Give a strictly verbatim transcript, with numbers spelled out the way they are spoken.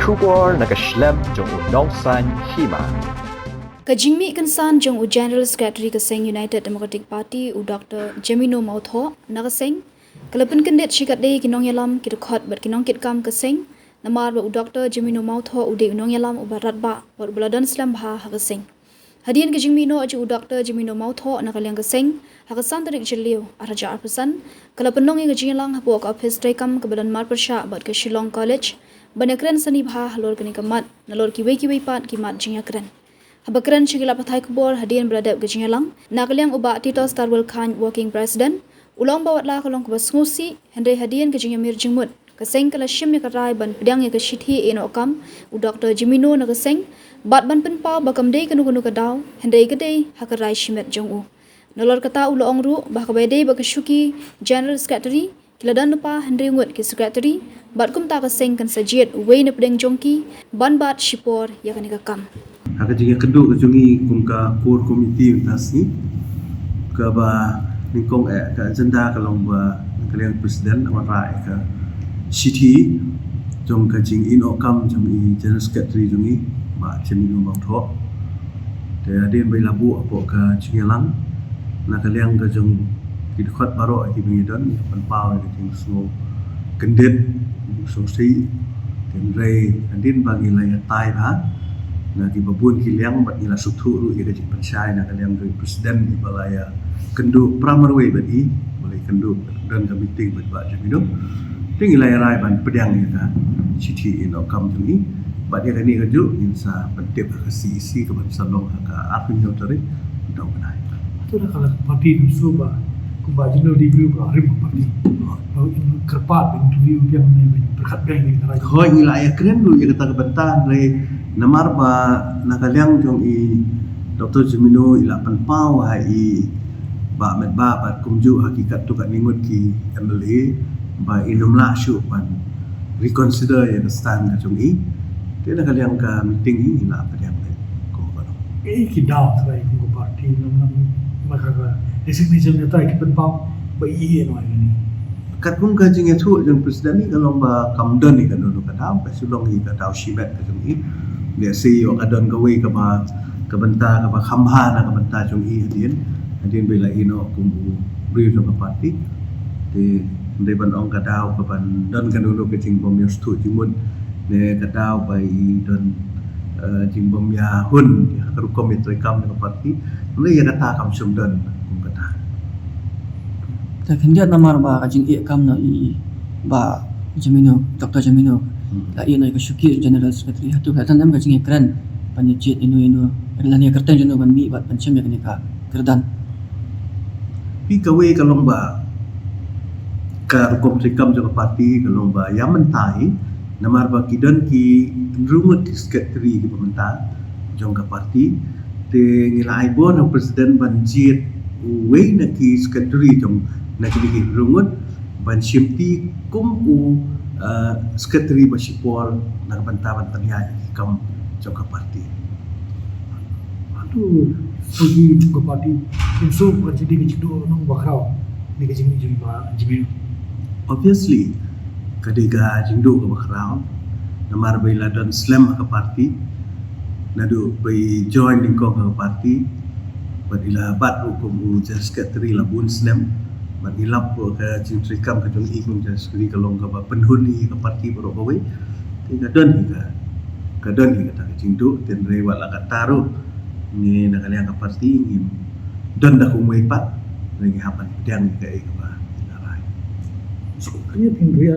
Khubor na ka shlem jong u Nongsaiñ Hima. Ka jingmih kynsan jong u General Secretary ka seng United Democratic Party, u Doctor Jemino Mawthoh, na ka seng ka la pynkyndit shikatdei ki nongïalam, ki dkhot bad ki nongkitkam ka seng, namar ba u Doctor Jemino Mawthoh u dei u nongïalam uba radbah bad uba la don slem bha ha ka seng. Hadien ka jingmih noh jong u Doctor Jemino Mawthoh na ka liang ka seng ha ka san tarik Jylliew arhajar arphew san, ka la pynlong ïa ka jingïalang hapoh ka ophis treikam kaba don marpyrshah bad ka Shillong College, ban ïakren sani bha halor kane ka mat nalor kiwei kiwei pat ki mat jingïakren. Haba kren sha ki lad pathai khubor hadien ba la dep ka jingïalang, na ka liang u Bah Titos Tarwel Chyne, Working President, u la ong ba watla ka long kaba sngewsih, hynrei hadien ka jingïamir jingmut, ka seng ka la shim ïa ka rai ban pdiang ïa ka shithi ïehnoh kam u Doctor Jemino na ka seng, bad ban pynpaw ba kam dei kano kano ka daw, hynrei ka dei ha ka rai shimet jong u. Nalor kata u la ong ruh ba ha kaba ïadei bad ka shuki General Secretary, ki la don lypa hynriew ngut ki secretary, bad kumta ka seng kan sa jied uwei na pdeng jong ki ban bat shipor ïa kane ka kam. Ha ka jingïakynduh ka jong ngi kum ka core committee mynta sngi, kaba nyngkong eh ka agenda ka long ba na ka liang president la wanrah ïa ka shithi jong ka jingïehnoh kam jong i General Secretary jong ngi, Bah Jemino Mawthoh. Te hadien ba i la buh hapoh ka jingïalang, na ka liang ka jong ki dkhot baroh kiba ngi don, ngi pynpaw ïa ka jingsngewkyndit, jingsngewsih. Hynrei hadien ba ngi la ïatai bha na kiba bun ki liang bad ngi la sngewthuh ruh ïa ka jingpynshai na ka liang jong i president, iba la ïakynduh para marwei bad i, ba la ïakynduh don ka meeting bad Bah Jemino. Te ngi la ïa rai ban pdiang ïa ka shithi ïehnoh kam jong i. Bad ïa kane kajuh ngin sa pyntip ha ka C E C kaban sa long ha ka arphew hynñiew tarik u dong bnai. Hato na ka la party kumjuh ba kumba jinglo di bru ba rim party. Ba in kyrpad ba interview biang ne ba pyrkhat biang ne ka rai. Hooid, ngi la ïakren ruh ïa kata ka bynta, hynrei namar ba na ka liang jong i Doctor Jemino i la pynpaw ha i Bah Metbah bad kumjuh ha ki katto katne ngut ki M L A ba in ym lah shuh ban reconsider ïa ka stand ka jong i. Te na ka liang ka meeting i la pdiang kum ka long. Kaei ki daw trai kum ka party, nam nam ma ka ka resignation ka trai ki pynpaw ba i ïehnoh ïa kane. Katkum ka jingïathuh jong president i ka long ba kam don i kano kano ka daw, ka shu long i ka daw shimet ka jong i. Lehse ïoh ka don kawei kaba, ka bynta kaba kham bha na ka bynta jong i hadien, hadien ba i la ïehnoh kum u briew jong ka party. Te hynrei ban ong ka daw kaban don kano kano ka jingbym ïasngewthuh jingmut ne ka daw ba i don, eh, jingbym ïahun ïa ka rukom ïatreikam jong ka party, hynrei ïa kata kam shym don kum kata. Te khyndiat namar ba ka jingeh kam na i Bah Jemino, Doctor Jemino, hmm, la ïehnoh ïa ka shuki General Secretary, hato ka don em ka jingïakren ban ïa jied ïano ïano, lane ïa kyrteng jong no ban mih bad ban shim ïa kane ka kyrdan? Phi, kawei ka long ba ka rukom treikam jong ka party ka long ba ïa mynta hi, namar ba ki don ki hynriew ngut ki secretary kiba mynta jong ka party. Te ngi la ai bor na u president ban jied uwei na ki secretary jong na kine ki hynriew ngut ban shimti kum u, eh, secretary ba shipor na ka bynta ban pynïaid ïa ki kam jong ka party. Hato shuki jong ka party, kumjuh ba ka jingdei ka jingduh nong ba khraw ne ka jingmih jong i Bah Jemino? Obviously ka dei ka jingduh kaba khraw, namar ba i la don slem ha ka party naduh ba i join nyngkong ha ka party. Bad i la bat ruh kum u General Secretary la bun snem. Bad i lap ruh ka jingtreikam ka jong i kum General Secretary ka long kaba pynhun ïa ka party baroh kawei. Te ka don hi ka, ka don hi kata ka jingduh, te hynrei wat la katta ruh ngi na ka liang ka party ngim don da kumwei pat, ngi hap ban pdiang ïa kaei kaba i la rai. So, kane phin rai